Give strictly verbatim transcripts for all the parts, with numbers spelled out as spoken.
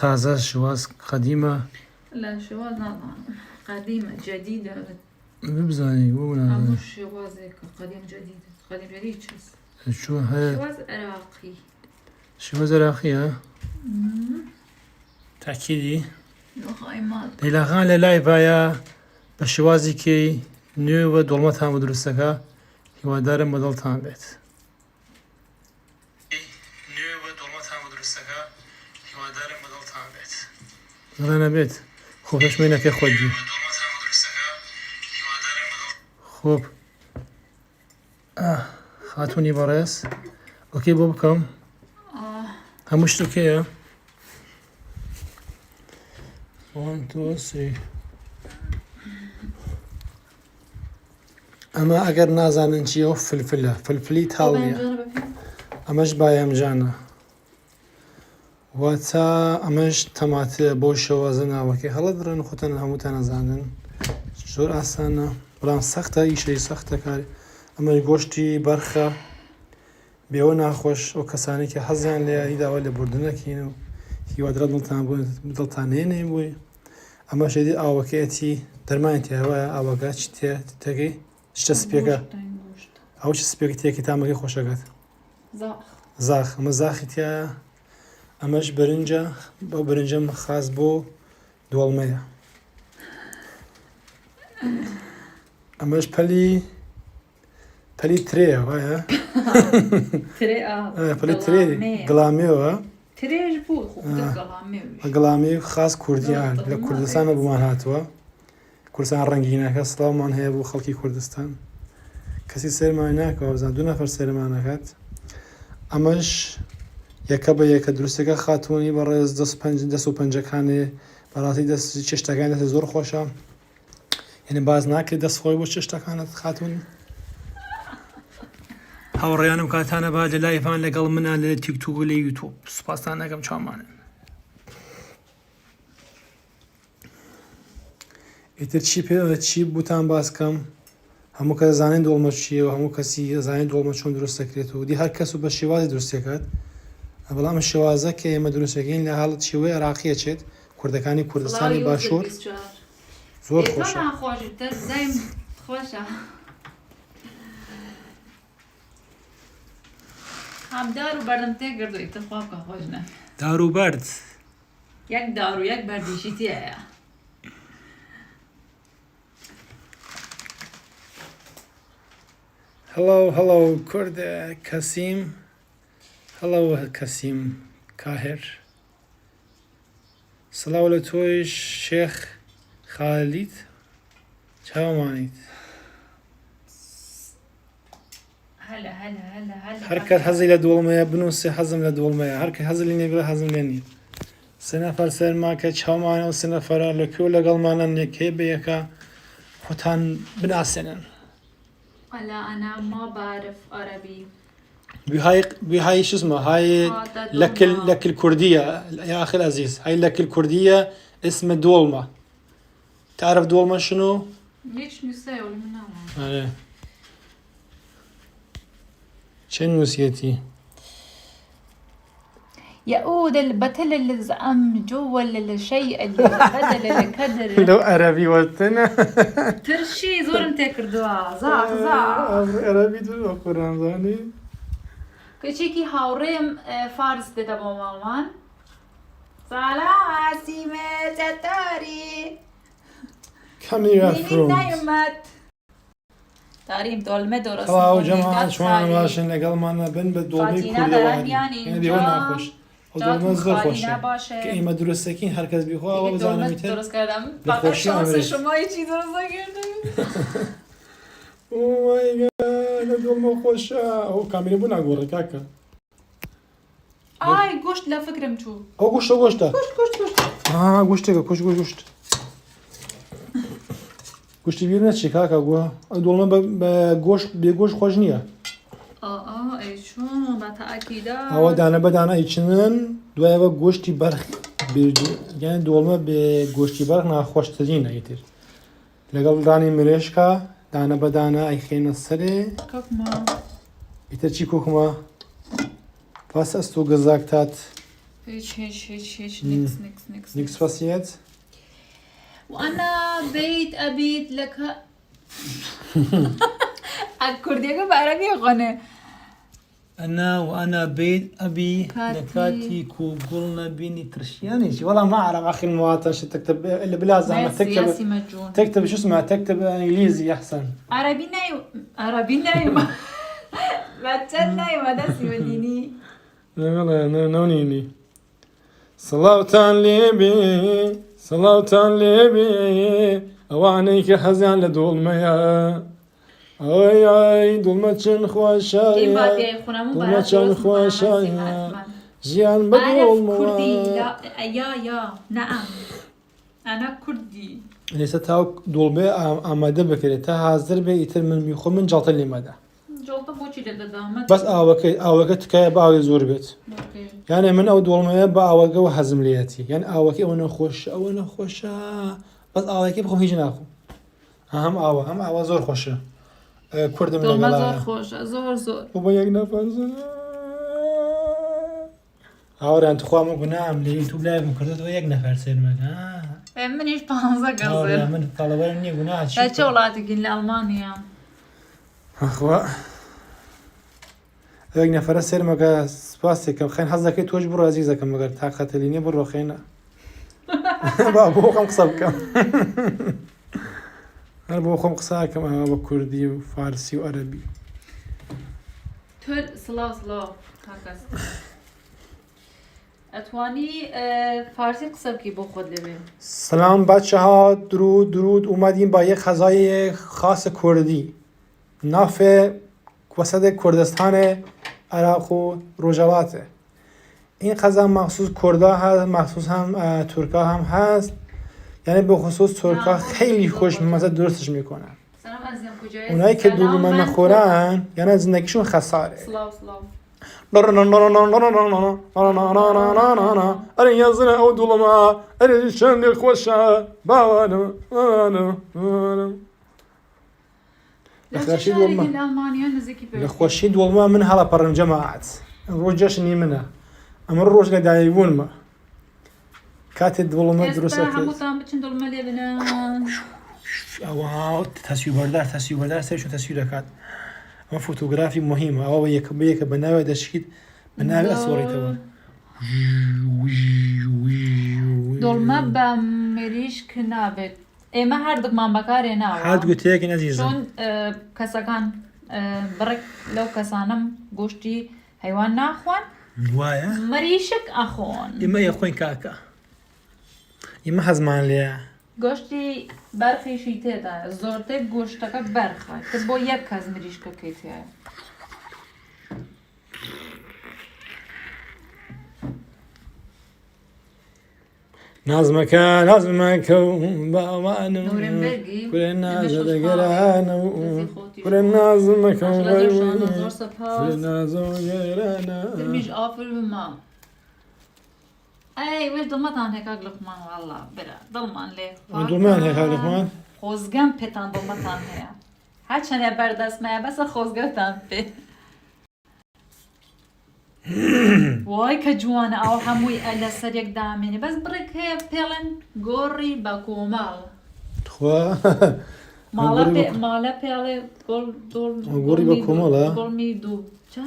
Taze şiwaz, qedîm e. La şiwaz nazanim. Qedîm e, cedîd e. Bibzanî, bu Hemû nazanim. Şiwazê qedîm cedîd e. Qedîm cedîd çi? Şu he. Şiwaz Iraqî. Şiwaz Iraqî ya. Hmm. Tekîdî. Yok, ay mal. Leyla Xan li live ya. Bi şiwazîkî nû ve dolma tam dirusteka. Hiwadarım bedel tam bet. Nû ve dolma tam dirusteka. Hiwadarım bedel tam bet. Zira nebet. Xop, pişmêneke xwe dî. Xop. Ah, xatûnî berêz. Okey, bo bikim. Ah. Hemû şt okey ya. One, two, three. Ama eger nazanin çi yo, filfil e. Filfilî O tawî ben ye. canı bakayım. Ama ji bayemcan e. Wata, ama ji temate bo şewazin awakê. Hela dirin xwe tene hemû tene zanin. Zor asan e. Belam sext e, îşeyî sext e karî. Ama ji goştî berx e. Bêwe naxweş, o kesanî ke heziyan lê ya, îda we lê burdinekî û hîwa dira diltan bû, diltan nênê bû. Ama şey dî awakê etî dermanê tê hewa ya, awaka çi tê, tekî, çi spiyeke. Goşt, tayın goşt. Ew çi spiyeke tê ki tamekî xweşekat. Zax. Zax, ama zaxî tê ya. Ama ji birinca, o birinca min xas bû dolme ya. Ama ji pelî, pelî tirê ya, va ya. Tirê a, E, pelî tirê, gilamê ya. Gilamê ya. Tirê ji bo xwe, Ha. gilamê ya. Gilamê xas Kurdî Dil, ya. dil Li ma Kurdistan tirê. Bi wan hatiwa. Kurdistan rengîneke, silav man heye bo xelkî Kurdistan. Kesî ser man nake, wabzan du nefer ser man nekat. Ama ji yeke be yeke dirusteke xatûnî berêz dest û penc, dest û pencekanê, berasî dest çeştekan dest zor xweş e. Yani baz nake dest xwe bo çeştekan xatûnî. Hawreyanim katane ba li live-an legal min a li TikTok û li YouTube. Spastan nekem çaman in. Îtir çî pê, çî bûtan bas kim. Hemû kes zanîn dolma çi ye û hemû kesî zanîn dolma çon dirust dikiret û dî her kes û bi şêwazê dirust diket. Belam şêwaze ke ême dirust dikin lê hal çi wê Iraqiyê çêt. Kurdekanî Kurdistanê Başûr. Zor xweş e. Xweş e. Ham dar û berdim tê girdo, îtir xwe ka xweş ne. Dar û berd. Yek dar û yek berdî jî tê ya. Hello, hello, Kurd, e, Kasîm. Hello, Kasîm Kahir. Silav li toy Şêx Xalîd. Çawa manît? Hele, hele, hele, hele, Her hele. Kes hezî le dolmeye binûsê hezim le dolmeye. Her kes hezî lê nêbire hezim lê nî. Sê nefer ser ma ke çawa mane û sê nefera li ku legal mane nê kê bi yeka xutan binasênin. Ala ana ma barif Erebî. Bi hay, bi hay şisma, hay Ha, te lekil, dolma. Lekil Kurdiye, ya axil Aziz. Hay lekil Kurdiye, ismi dolma. تعرف dolma şunu? Hiç nüse yolu mu ne var? Yani. Çen nusiyeti? يعود البتل الزعم جوا الشيء اللي بدل الكدر. لو عربي وتنا. Tirşî zor im tê kirduwa. Zax, zax. Ev Erebî dur okuran zanî. Keçikî hawrêm, e, Fars dede bo malman. Salam Asîme, çetorî? Kamera Mînî front. Neymet. Tarîm dolme doros. Hello, cemaat, şuan başin legal man bin bi dolmê Fatîna Kurdê da warî. Yanî, yani, bir ona hoş. O dolma zor hoş. Ki ême durustekîn, herkes bir xwe, ama zanemîte. Durust kerdem. Fakat şansı şuma hiç iyi durust girdim. Oh my God, ne dolma hoş ha. O kamera bu ne gore kaka. Ay, goşt le fikrim çû. O goşt, o goşt. Goşt, goşt, goşt. Ha, goşt, goşt, goşt, goşt. Goştê bîr neçî kaka, go. Dolma be, be goşt, bê goşt xweş niye. Aa, ey çû, me te akîda. Awa dane be dane içinin, duaya ve goştî berx bir, yani dolma be goştî berx naxweştirîn e îtir. Legal danî mirêşka, dane be dane ey xêne serê. Kokma. Îtir çi kokma? Was hast du gesagt hat? Hiç, hiç, hiç, hiç. Hmm. Nix, nix, nix, Nix nix. fasiyet. Ve ana beyt abîd leka. A Kurdiyeke bi Erebî xwene. أنا وأنا بيت أبي كاتي. لكاتي كو قلنا بيني ترشياني شي والله ما أعرف أخي المواطن شو تكتب إلا بلا زعما Merci, تكتب Yasî Mecûn. تكتب شو اسمها تكتب إنجليزي أحسن. Erebî neyê, Erebî neyê. Veçel neyê, me destî welînî. لا والله أنا نونيني. سلاوتان لێبێ سلاوتان لێبێ ئەوانەی کە حەزیان لە دۆڵمەیە ئەوەی ئای دڵمە چەند خۆشە Ê badiyê xwina min Duma bara çan dost xweşa manasî ya. Erman. ژیان بە Eref Kurdî دۆڵمەوە la, ya, ya, neam. Ana Kurdî. لێسە تا دۆڵمەیە ئامادە بکرێت تا حاضر بێ ئیتر من میخۆ من جاڵتە لێمەدا Colta boçî de dame. بەس ئاوەکەی ئاوەکە تکایە بە ئاوی زۆر بێت Okey. یانێ من ئەو دۆڵمەیە بە ئاوەکەەوە حەزم لێەتی یان ئاوەکە ئەوە نەخۆش ئەوە نەخۆشە بەس ئاوەکە بخۆم هیچ ناخۆم هەم ئاوە هەم ئاوە زۆر خۆشە کورد من Dolma لەگەڵا zor xweş, zor zor. بۆ بە یەک نەفەر زۆر هاوریان توخوا من گوناهم لە یوتوب لایڤم کردو یەک نەفەر سێرمەکە E, min îş panza هاوریان gazir. من تەڵەبەر نییە گوناهت Te çi welatî gîn li Almanya? ئەخوا ئەوێک نەفەرە سێرمەکە سپاس دەکەم خێن حەز دەکەی تۆش بڕۆ ئەزیز دەکەم مەگەر تاقەتەلی نیە بڕۆ خێنە با بۆ خۆم قسە بکەم هەر بۆ خۆم قساکەم ئەوە بە کوردی و فارسی و عەرەبی Tu silav silav. Kakas. Etwanî e, farsî qise bikî bo xwe lê. سلام بچه ها درود درود اومدیم با یک غذای خاص کردی ناف وسط کردستان عراق و روجواته این غذا مخصوص کردا هست مخصوص هم ترکا هم هست یعنی به خصوص ترکا خیلی خوش مزه درستش میکنن اونایی که دولمه نخورن یعنی زندگیشون خساره Silav silav. Erê yazine ew duluma, erê çendê xweş e, bawano, bawano, bawano. Li çi şarê gîn li Almanya nizikî pêşî. Li xweşî dolma min hela perin cemaat. Roj ceşnî min e. Em roj lê dayîbûn me. Katê dolma Esta dirust e. Hemû tam biçin dolma lê bine. Ewa teswîrberdar, teswîrberdar ser şu teswîr dekat. Ama fotoğrafi muhîm. Ewa yeke bi yeke bi navê de şikît. Bi navê eswarî te. Dolma be mirîşk nabe. Ême her dikman bekarê nawa. Her dikuteyekî ezîz e. Çon e, kesekan e, birek lew kesanim goştî heywan naxwan. Waye. Mirîşik axon. Ême yê xwên kaka. Ême hezman lê ye. Goştî berxî şî tê de. Zor tê goşteke berxa. Ti bo yek kes mirîşkekê tê ye. Nazmeke, nazmeke, bawanım. Nurembergî, Kure Emre naze de Şoşman, gerana. Tezi Xotî. Kure nazmeke, Maşallah, zor şana, zor sepas. Kure naze gerana. Tirmîj, aferin ma. Ey, weş dilmetan hekak Luqman, valla, bira. Dilman lê. Dilman hekak Luqman. Xozgem petan dilmetan heye. Her çene berdest me, besa xozgeftan pê. Vay ke ciwan e, ew hemûyî ele ser yek damêne. Bes birêk heye pêlin gorî be komal. Xwe. Mala Gorî pê, be- mala pêlê gol, dol, Gorî be komal, ha? Gol mî du. Ça?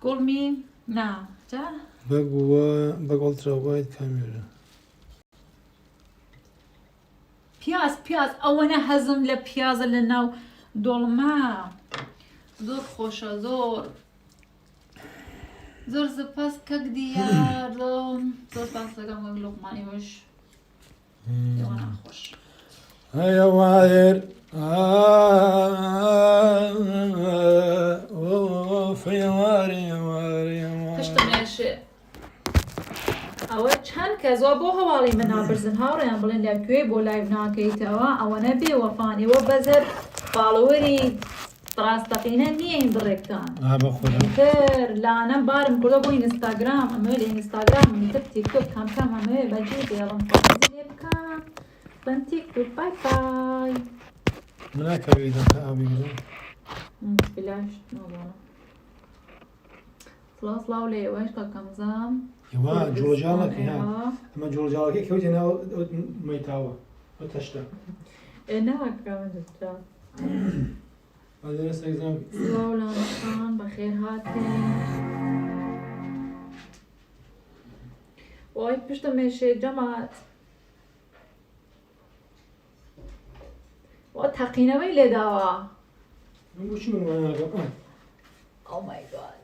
Gol mî, na, ça? Bek wa, bek ultra wide kamera. Piyaz, piyaz. Ew ne hezim le piyaz le nav dolme. Zor xoşa, zor. Zor spas kek diyar. Zor spas kek Luqmanî hoş. Dewana xoş. Hey, wayr. Of, wari, wari, wari. Piştim eşi. Ewe çend kes wa bo hevalî min nabirzin hawreyan bilin lê kuê bo live nakeytewa ewe ne bê wefan ê we bezer followerî rasteqîne niyên birêktan. Ha be xwe. Ter lanem barim kurda bo Instagram em öyle Instagram min ter TikTok kam kam em öyle bacî dêlim fazil lê bikan. Ben TikTok bye bye. Min nakevî de abi. Flash no bana. Silav, silav lê weş, kak Hamza. Ewa, Kurdistan, colacanak ya. Ewa. Ama colacanak kewce ne o, o meytawa. O taşta. E, ne hakka min ca. Hadi ne seksen. Silav lan, bi xêr hatin. Oy, pişta meşe cemaat. O teqîne wê lê dawa. Min bo çi min wayne nakim? Ah. Oh my God.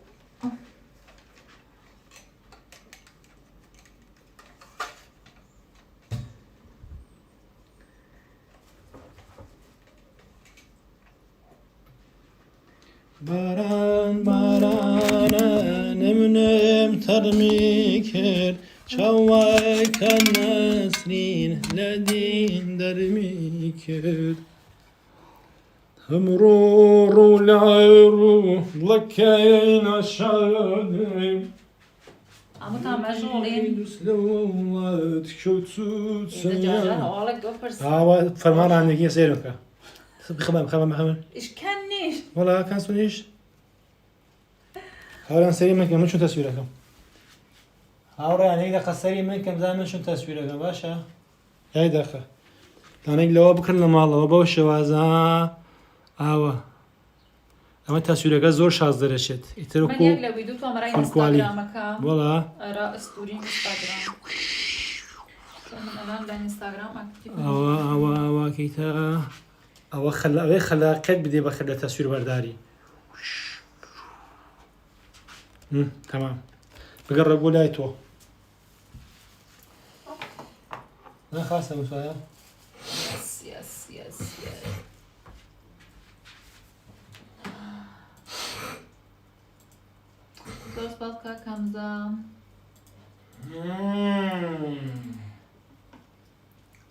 Baran, baran, nem, nem termî kir, çaweka Nesrîn ledîn dermî kir. Him ro, ro, la, ro, lekeyna şadê. Ama tam meşgulîn. Êdî cacar hawalek bipirsin. Awa ferman randekî seyr bike. Bixemem, bixemem, bixemem. Îş ken nîş. Wala, ken su nîş. Hawran serî min ke, min çûn teswîre kim. Hawran, êdî qe serî min ke, min çûn teswîre kim, baş e? Ey deqe. Danek lewa bikirin li mal, lewa bew şewaza. Awa. Ama teswîreke zor şaz dereşet. Îtir ku yek le wî du tu amera full quality. Instagrameke. Wala. Ara story Instagram. Min elan ben Instagram aktif. Awa, awa, awa, kîta. Awa xela-, awa xelaqet bidê be xela teswîr berdarî. Hı, tamam. Bigere bo lay to. Ne xaste Musaya? Yes, yes, yes, yes. Dost bak kak Hamza. Hmm.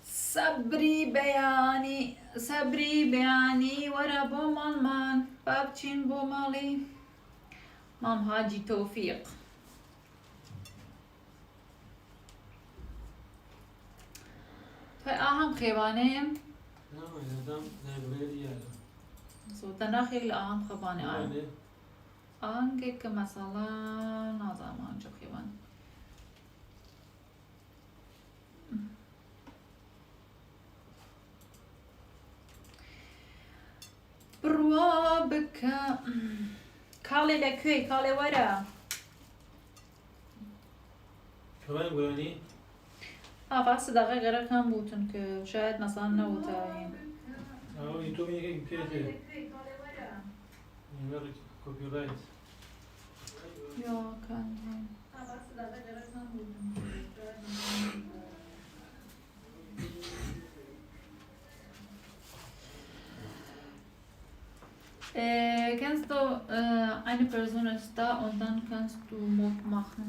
Sebrî Beyanî, Sebrî Beyanî, were bo mal man, bavçîn bo malî. Mam Hacî Tewfîq. Te aham xêbanê? Na, adam ne bilê diye. So, te naxêk li aham xebanê ay. Yani. Ahangê ke mesela nazanim anca xêban. Birwa bike. Kalê le kuê, kalê were. Hemen Gurani. Ava sidaga gerek hem bûtin ki şayet mesela ne wutayî. Ama YouTube yine kuyete. Copyright. Ja, kann sein. Äh, kannst du, äh, eine Person ist da und dann kannst du Mut machen.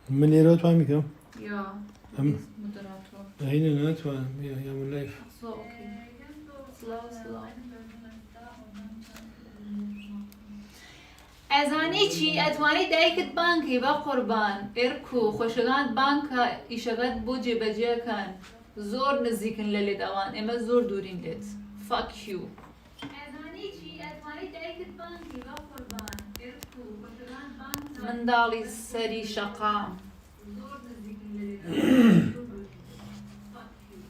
Min lêre tu em bikim. Ja, du Em- bist Moderator. Aynen, ne tu em. Ya, ya, min live. Ach so, okay. Slow, slow. Ez anî çî, ez wanî dayikit bankî, be qurban. Êrku, xweşigan banka îşegat bo cêbecê ken. Zor nizîk in lê lêdawan, ême zor dûrîn lêt. Fuck you. Ez anî çî, ez wanî dayikit bankî, be qurban. Êrku, xweşigan banka Min dalî serî şeqa. Zor nizîk in lê lêdawan, zor dûrîn lêt. Fuck you.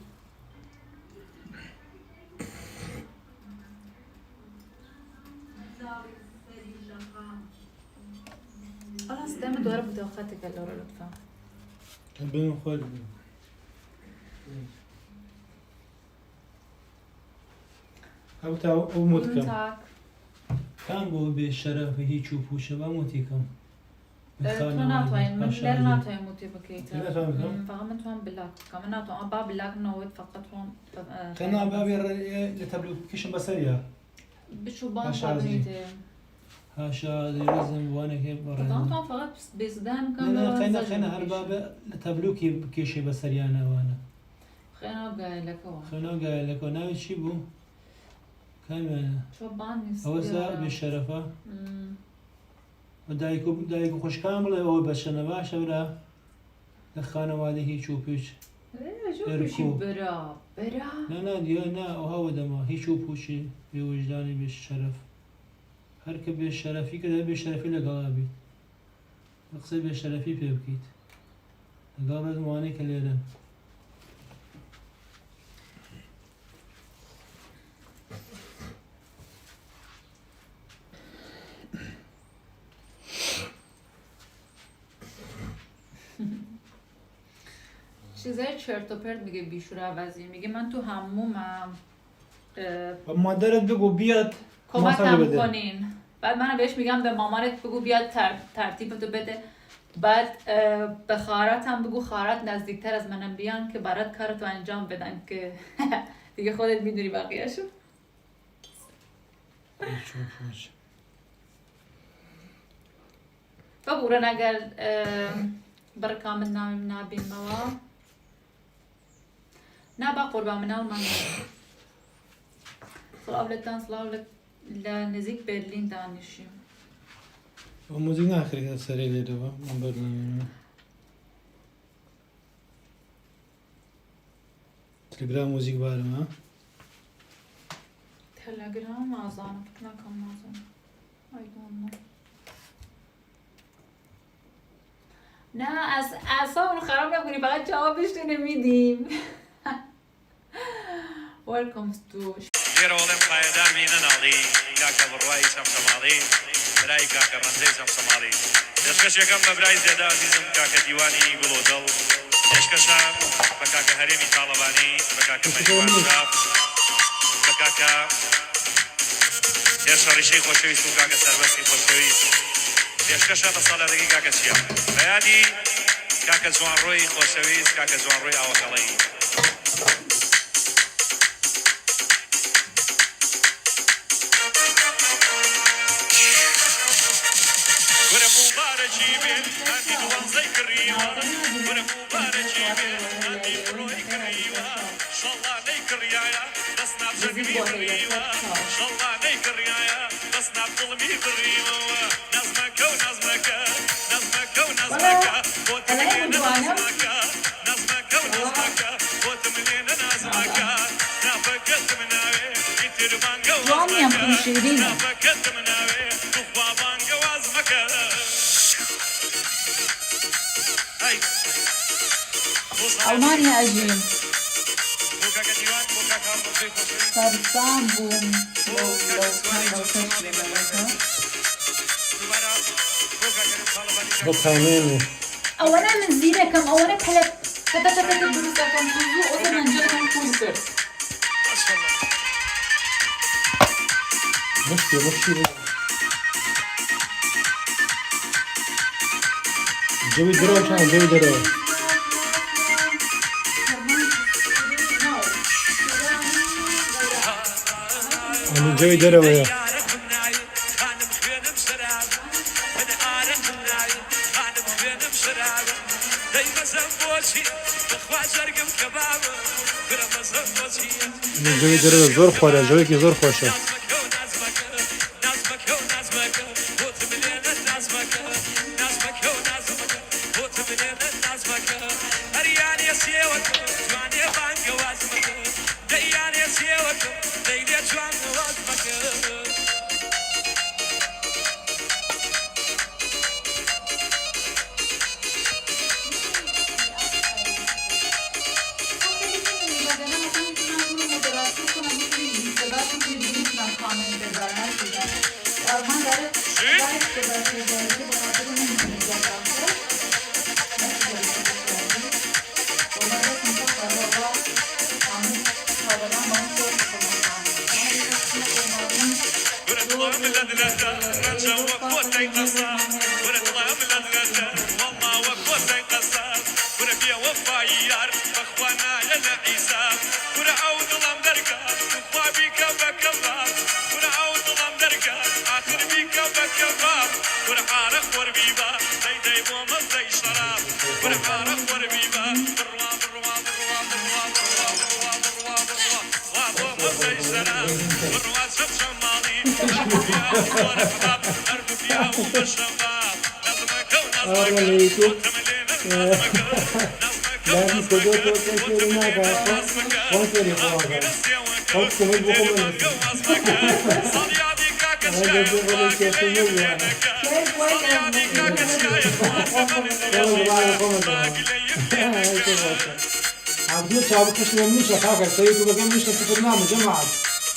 Ana, sisteme dore mudaqateke lora lütfen. Benim xwe. Ew te ew mut Guten kim. Tag. Kan bu bir şeref hiç upuş ve mut yıkam. Ee, tu natwayî, min ler natwayî mûtê bikeyte. Faqa min tuan bilak bika. Min natwan, a ba bilak min awêt, faqa tuan, e, Qena babê re, e, li teblû kişin beser ya. Biçû ban Haşa tabinê zî. Tê. Haşa, dê rizim, wanekê barê. Tam tam faqa bêzidem Ne, ne, kam qena, qena, her babe li teblûkî kêşê beser ya ne wane. Xena gayeleke wa. Xena gayeleke wa. Navê çi bû? Kam yani? Çoban Ew sa istiyor. Bê şerefa. Hmm. Dayik û, dayik û xwişkan bile ew beşene baş evra. Li xanewade hîç û pûç. Ee, çok Erko. Kişi bira, bira. Na, na, diyor, na, oha o dema. Hîç û pûçî, bê wijdanî, bê şeref. Her ke bê şerefî kir, her bê şerefî le gala bî. Qisey bêşerefî pê bikît. Lê gava ez wanê ke lêre. Şizay çertopert mige bîşura vezî. Mige men tu hemû me, e, Ve maderet bigo biyat. Komekem konîn. Bad mena beş migem de mamaret bigo biyat ter, tertîb tu bede. Bad, e, bi xaratem bigo xarat nezdîkter ez menem biyan ki barat kar tu encam beden ki. Dige xodet midurî baqiya şim. Çok hoş. Bibûrin eger, e, birika min navê min nabîn mewa. Na ba qurban min ew man. Silav li tan, silav li, li nêzîk Berlîn danişî. O muzîk naxirî serê lê de va. Min bername. Telegram muzîk barime. Telegram nazanim, nakam nazanim. I don't know. Na, ez, ez sabun xerab nebûnî, feqet çawa piştî ne midîm. Welcome to Jêr olim payedar bînin alî, kake birwayî semsemalı, birayî kake renzê semsemalı. Pêşkêşê kem me birayî zêde ezîzim kake Dîwanî Gulodil. Pêşkêşe me kake Herêmî Talibani, me kake Melîk Başaf, me kake Hêrşa Rîşî Xoşewîst û kake Serbestî Xoşewîst. Pêşkêşe me saladegî kake Çiya. Beyadî kake Ciwanroyî Xoşewîst, kake Ciwanroyî Awakaleyî. Gure mubarekî be, hemî duwanzey kirî wa. Gure mubarekî be, hemî firoyî kirî wa. Şalla ney kiriyaya, dest nav cegmî birî wa. Şalla ney kiriyaya, dest nav dilmî birî wa. Nazmeke û nazmeke, nazmeke û nazmeke. Gotim lê ne nazmeke, nazmeke û nazmeke. Gotim lê ne nazmeke. Nafeke tim navê, îtir bange û azmeke. Nafeke tim navê, tu xwa bange û azmeke. Hey. Almanya ez jî. Sersan bûm. Lew, lew, lew, lew, lew. Bixemênî. Ewana min zîrekem, ewana pele, pete, pete, pete, durusekem, kuzu, o zaman canım kuzu. Maşallah. Muşkî, muşkî. Cewî diro çan, cewî diro. Anî cewî diro ya. Cewî diro zor xwar e, cewîkî zor xweş e. Gure dila min led lede, rence we kotey qesar. Gure dila min led lede, walla we kotey qesar. Gure bêwefayî yar, bexwe naye li îsaf. Gure ew dilam derga, tu xwe bîke be kebab. Gure ew dilam derga, axir bîke be kebab. Gure arix xwer bîba, dey dey bo min dey şerab. Gure arix xwer bîba, birwa, birwa, birwa, birwa. Araleykum. Lazî kodo to te kêrî naka. Xwe kêrî xwe. Xwe kêrî xwe. Ama gerçek böyle keyfim yok yani. Keyf var ya. Tamam, tamam, tamam. Ay, çok başka. Abi diyor çabuk kışın ölmüş ya kanka. Sayı dur bakayım işte sıfır ne yapacağım abi.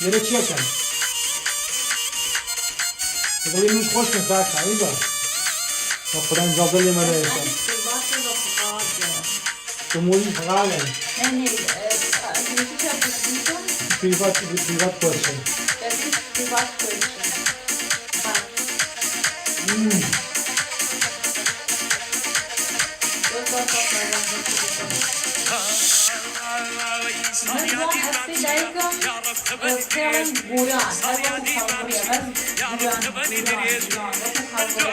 Yere çiğ açalım. Bakalım ölmüş hoş mu kanka? İyi bak. Bak Kur'an cabdal yemede yaşa. Hadi, bak, bak, bak, bak. Tomorî xirab e. Yanî, e, e, privat, privat question. That is privat question. Ha. Hmm. Min va hestê dayikam, e, pêlan goyan. Her wextê xalweriya, ez goyan, goyan, goyan. Wextê xalweriya.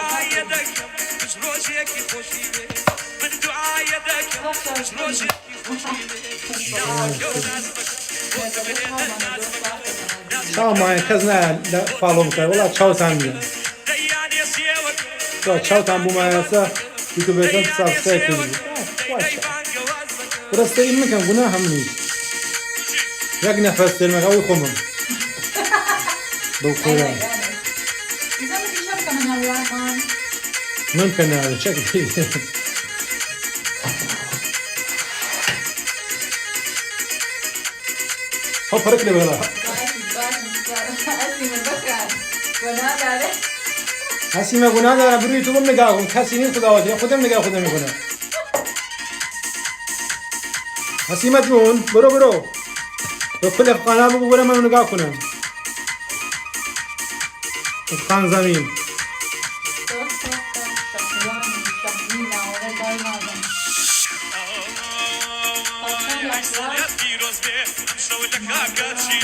Çawa maye kes ne le follow bike. Wela çaw tam ye. Çaw, çaw tam bu maye se YouTube kan subscribe kir. Başa. Burası da imkan günah hamni. Yak nefes vermek avu komum. Doktora. Mümkün abi, çek. Ha, para kile bela. Hasîme guna dara, biro tu bim nigah kun. Kesî nî xuda wadiye, xudem nigah xudem guna. Hasîme cûn, biro, biro. Tu kulê qana bû, bire me nigah kunin. Kan Zemîn.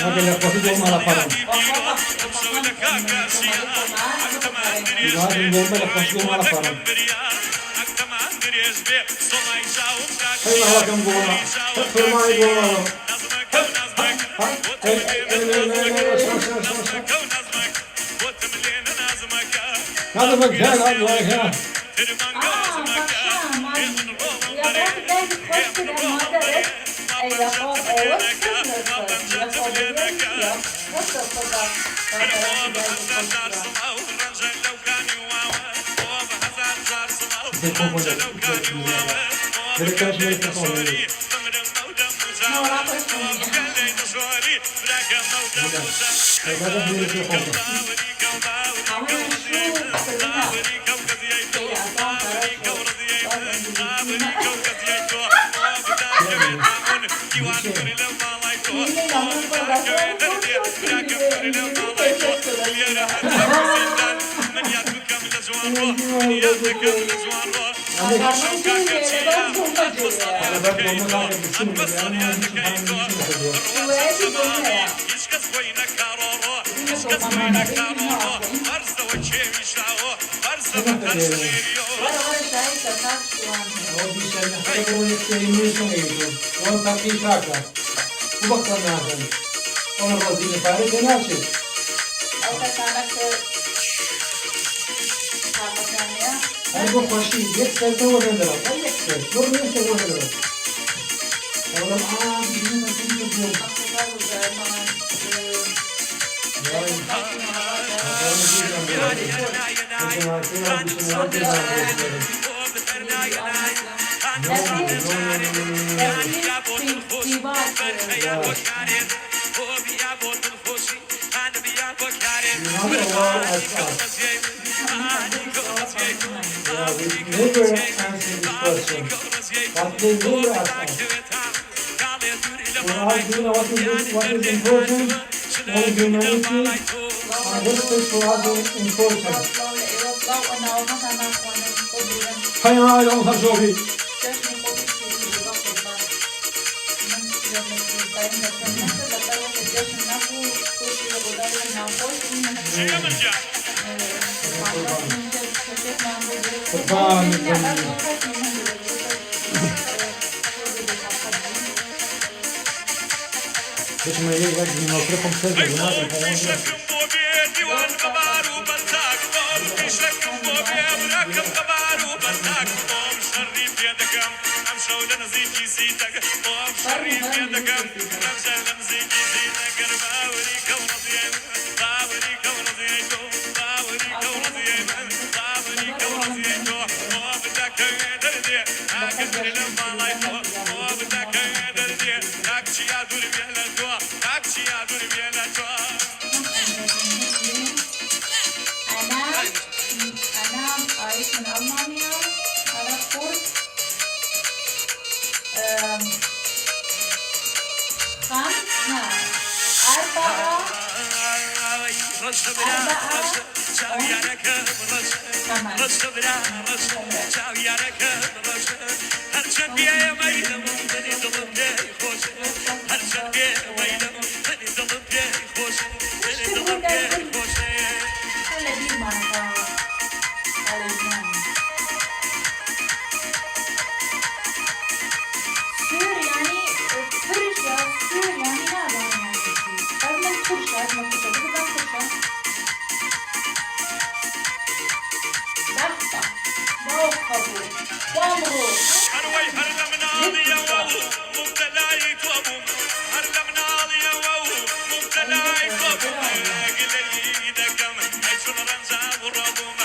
Hadi le xwedî bol mala paran. Hadi bol mala paran. Hey, Allah, kan bol mala. Hep kurbanî bol mala. Hep, hep, hep. Hey, hey, hey, hey, hey, hey, yavaş, yavaş, yavaş, yavaş. Hadi bak, gel, hadi bak, gel. Aa, paşa, man, ya bak, ben hoş bir madde. Ey, ya bak, o hoş bir madde. Ya bak, o hoş bir madde. Bize komple, bize komple. Wan teqî kaka. Bu bak sen ne yapıyorsun? Ona razî ne pare te ne yapıyorsun? Ew kesane ki taqetname ya. Her bu xweşî, yek ser te were dira. Her yek ser. Dur ne ser were dira. Oğlum, aa, bizim de seni tutuyorum. Vay. Never answer this question. But they never ask us. For us, do you know what is, what is important? Only humanity and respect for others important. Hay hay, Allah jobi. Kurban, kurban. Hiç meyve yak bir nokta komiser de buna da. Anam, Anam, Ayşe min Almanya, Arap Kurt, ehm, Xan, ha, Erbaa, Erbaa, tamam. Hele bir marka. Hele bir marka. Sür yani, e, Türkçe, sür yani ne var yani? Ben, ben Türkçe, ben Türkçe, ben Türkçe. Bak, bak. Bak, bak. Her wey her lem naliye wow, mubtelayî to bûm. Her lem naliye wow, mubtelayî to bûm. Gileyî dekem, ey çun renza wira bûm.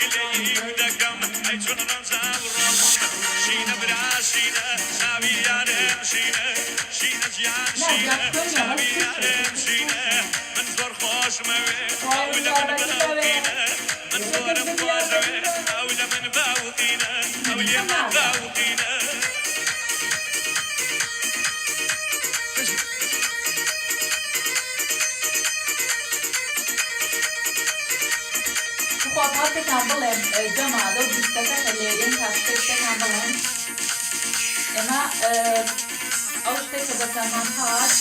Gileyî dekem, ey çun renza wira bûm. Şîne bira şîne, çavî yarim şîne. Şîne ciyan şîne, çavî yarim şîne. Min zor xweş me wê, ewle min bawqîne. Min zorim xweş wê, ewle min bawqîne. Ewlê min bawqîne. Xwe patekan bilin, e, cema de dîskete lêrin, paştê tekan bilin. Ema, e, ew tiştê ku bi te man hat,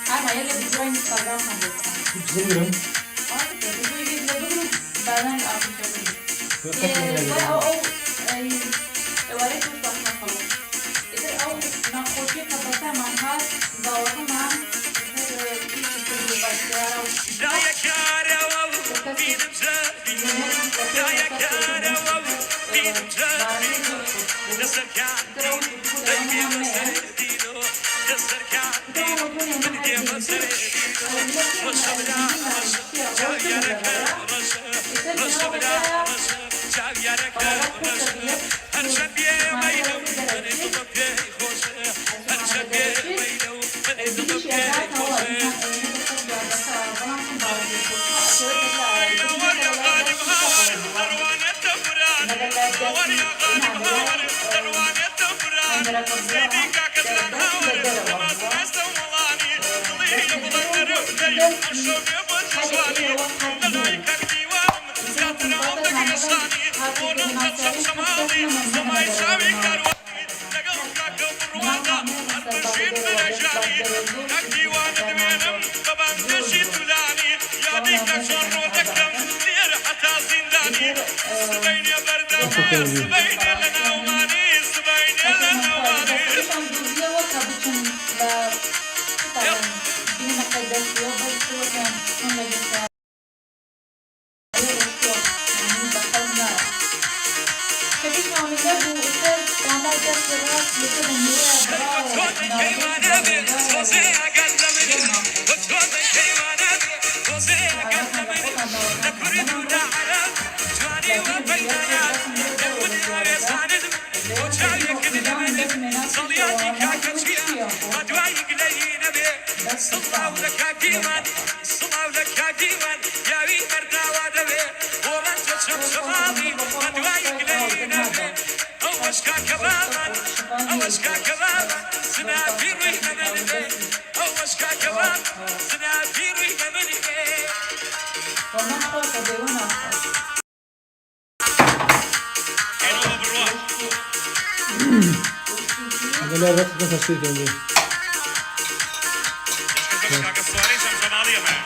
her ma yê lê bi cihê Instagram-an bêjin. Bigirin. Artık bi cihê lê bigrin, benden artık bigrin. Yok, e, yok, yok. Ve o, o, e, e, were çok bakma falan. Îtir ew nexweşiyê qebata man hat, zawatina, îtir, î, îtir, başkayara. Dayekare wow, bînim zevî. Dayekare wow, bînim zevî. Li ser kandî, dengê min serê dîno. Li ser kandî, dengê min serê dîno. Roşa bira, roşa, çavyareke, roşa, roşa bira, roşa, çavyareke, roşa. Her şeviyê meylo, min ê dil pê xweş e. Her şeviyê meylo, min ê dil pê xweş e. Ay, war ya xanim hawan, derwane te firan. War ya xanim hawan, derwane te firan. Seydî kak diran hawan, nimaz neste welanî. Dilî li bilan nerewdeyî, eşo bê bicwanî. Melayîkek dîwan. Ziyatira ew digirê şanî, bonan te çemçemanî, semay çavî karwanî, legel kake bi rû da, her bijîn min e janî, kak dîwan divênim, bi bendê jî tulanî, yadî kak çon rû dikim, lêr heta zîndanî, sibeynê berdem e, sibeynê li navmanî, sibeynê li navmanî. Silav li kak dîwan, silav li kak dîwan, ya wî berdawa devê, boran te çemçemanî, bedwayî gileyî nevê. Ew weşka kebaban, ew weşka kebaban, sinafî rûyî nemenibe. Ew weşka kebaban, sinafî rûyî nemenibe. Bela bak, bak, şey geldi. Kaka Suarez hem zamanı yapar.